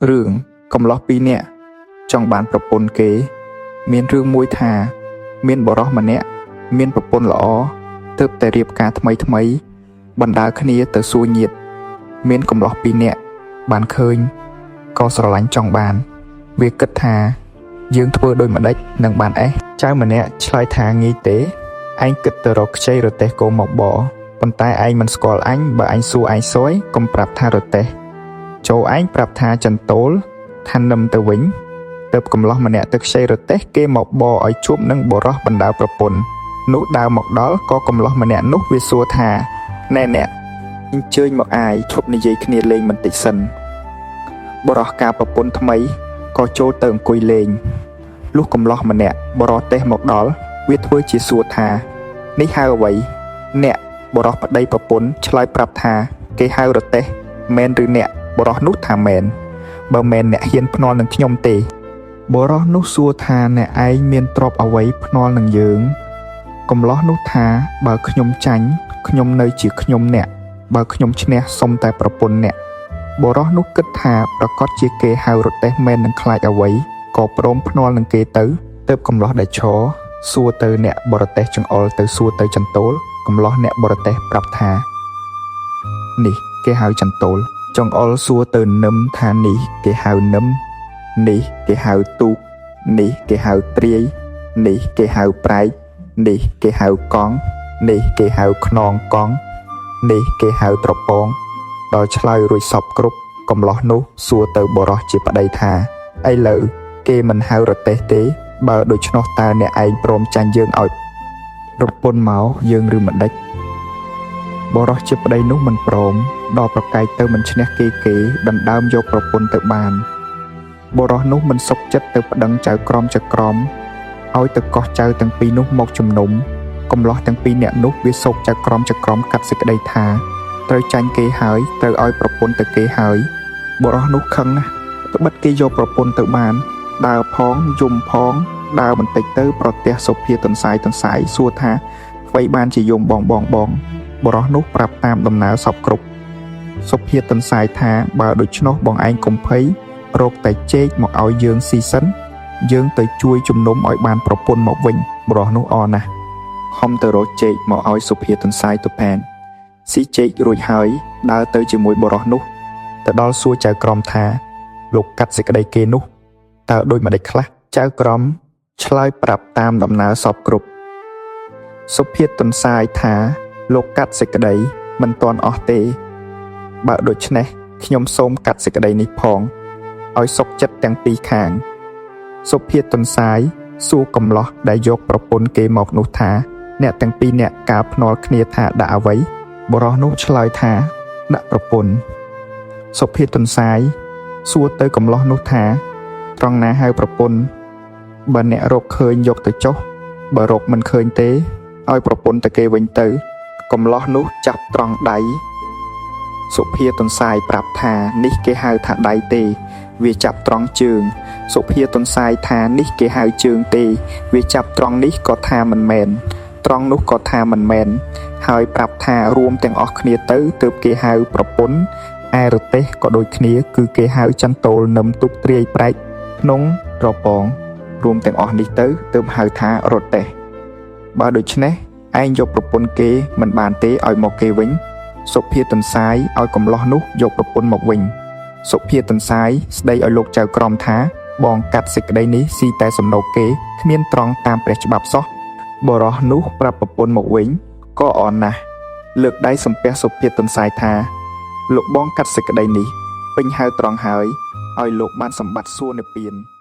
រឿងកំលោះពីរនាក់ចង់បានប្រពន្ធគេ មានរឿងមួយថា មានបុរសម្នាក់មានប្រពន្ធល្អទើបតែរៀបការថ្មីថ្មីៗបណ្ដើរគ្នាទៅសួរញាតិមានកំលោះពីរនាក់បានឃើញក៏ស្រឡាញ់ចង់បាន វាគិតថា យើងធ្វើដូចម្ដេចនឹងបានអេះចៅម្នាក់ឆ្លើយថាងាយទេឯងគិតទៅរកខ្ចីរទេះគោមកបរប៉ុន្តែឯងមិនស្គាល់អញបើអញសួរឯងសួយកុំប្រាប់ថារទេះចូលឯងប្រាប់ថាចន្ទោលថានឹមទៅវិញទៅកំឡោះម្នាក់ទៅខ្ចីរទេះគេមកបរឲ្យជួបនឹងបុរសបណ្ដើប្រពន្ធនោះដើរមកដល់ក៏កំឡោះម្នាក់នោះវាសួរថាណែអ្នកអញ្ជើញមកអាយឈប់និយាយគ្នាលេងបន្តិចសិនបុរសការប្រពន្ធថ្មីក៏ចូលទៅអង្គុយលេង លុះកំឡោះម្នាក់បរោះទេសមកដល់វាធ្វើជាសួរថានេះហៅអ្វីអ្នកបរោះប្តីប្រពន្ធឆ្លើយប្រាប់ថាគេហៅរទេះមែនឬអ្នកបរោះនោះថាមែនបើមែនអ្នកហ៊ានភ្នាល់នឹងខ្ញុំទេបរោះនោះសួរថាអ្នកឯងមានទ្រព្យអ្វីភ្នាល់នឹងយើងកំឡោះនោះថាបើខ្ញុំចាញ់ខ្ញុំនៅជាខ្ញុំអ្នកបើខ្ញុំឈ្នះសុំតែប្រពន្ធអ្នកបរោះនោះគិតថាប្រកាសជាគេហៅរទេះមែននឹងខ្លាចអ្វី ក៏ព្រមភ្នាល់នឹងគេទៅទៅកំឡោះដែលឈរសួរទៅអ្នកបរទេសចង្អុលទៅសួរទៅចន្ទោលកំឡោះអ្នកបរទេសប្រាប់ថានេះគេហៅចន្ទោលចង្អុលសួរទៅនឹមថានេះគេហៅនឹមនេះគេហៅទូកនេះគេហៅទ្រាយនេះគេហៅប្រែកនេះគេហៅកង់នេះគេហៅខ្នងកង់នេះគេហៅត្រពងដល់ឆ្លើយរួចសពគ្រប់កំឡោះនោះសួរទៅបរោះជាប្តីថាឥឡូវគេមិនហៅរទេះទេបើដូច្នោះតើអ្នកឯងព្រមចាញ់យើងឲ្យប្រពន្ធមកយើងឬមិនដេចបរោះជាប្តីនោះមិនព្រមដល់ប្រកែកទៅមិនឈ្នះគេគេដណ្ដើមយកប្រពន្ធទៅបានបរោះនោះមិនសុខចិត្តទៅប្តឹងចៅក្រមចៅក្រមឲ្យទៅកោះចៅទាំងពីរនោះមកជំនុំកំឡោះទាំងពីរអ្នកនោះវាសោកចៅក្រមចៅក្រមកាត់សេចក្តីថាត្រូវចាញ់គេហើយត្រូវឲ្យប្រពន្ធទៅគេហើយបរោះនោះខឹងណាស់ត្បិតគេយកប្រពន្ធទៅបានដើរផងយំផងដើរបន្តិចទៅប្រទះសុភាទន្សាយទន្សាយសួរថាអ្វីបានជាយំបងបងបងបរោះនោះប្រាប់តាមដំណើរសពគ្រប់សុភាទន្សាយថាបើដូច្នោះបងឯងកុំភ័យរកតែចេកមកឲ្យយើងស៊ីសិនយើងទៅជួយជំនុំឲ្យបានប្រពន្ធមកវិញបរោះនោះអរណាស់ខំទៅរកចេកមកឲ្យសុភាទន្សាយទៅផែនស៊ីចេករួចហើយដើរទៅជាមួយបរោះនោះទៅដល់សួរចៅក្រមថាលោកកាត់សេចក្តីគេនោះតើដូចម្ដេចខ្លះចៅក្រមឆ្លើយប្រាប់តាមដំណើរសពគ្រប់សុភាទន្សាយថាលោកកាត់សេចក្តីមិនទាន់អស់ទេបើដូច្នេះខ្ញុំសូមកាត់សេចក្តីនេះផងឲ្យសុខចិត្តទាំងពីរខាងសុភាទន្សាយសួរកំឡោះដែលយកប្រពន្ធគេមកនោះថាអ្នកទាំងពីរអ្នកកាលភ្នាល់គ្នាថាដាក់អ្វីបុរសនោះឆ្លើយថាដាក់ប្រពន្ធសុភាទន្សាយសួរទៅកំឡោះនោះថាត្រង់ណាហៅប្រពន្ធបើអ្នករកឃើញយកទៅចុះបើរកមិនឃើញទេឲ្យប្រពន្ធទៅគេវិញទៅកំឡោះនោះចាប់ត្រង់ដៃសុភាទន្សាយប្រាប់ថានេះគេហៅថាដៃទេវាចាប់ត្រង់ជើងសុភាទន្សាយថានេះគេហៅជើងទេវាចាប់ត្រង់នេះក៏ថាមិនមែនត្រង់នោះក៏ថាមិនមែនហើយប្រាប់ថារួមទាំងអស់គ្នាទៅទើបគេហៅប្រពន្ធឯរទេះក៏ដូចគ្នាគឺគេហៅចន្ទោលនឹមទុកទ្រាយប្រែកក្នុងត្រពងរួមទាំងអស់នេះទៅទើបហៅថារទេះបើដូច្នេះឯងយកប្រពន្ធគេមិនបានទេឲ្យមកគេវិញសុភាទន្សាយឲ្យកំឡោះនោះយកប្រពន្ធមកវិញសុភាទន្សាយស្ដីឲ្យលោកចៅក្រមថាបងកាត់សេចក្តីនេះស៊ីតែសំណូកគេគ្មានត្រង់តាមព្រះច្បាប់សោះបុរសនោះប្រាប់ប្រពន្ធមកវិញក៏អរណាស់លើកដៃសំពះសុភាទន្សាយថាលោកបងកាត់សេចក្តីនេះពេញហៅត្រង់ហើយឲ្យលោកបានសម្បត្តិសួគ៌និព្វាន។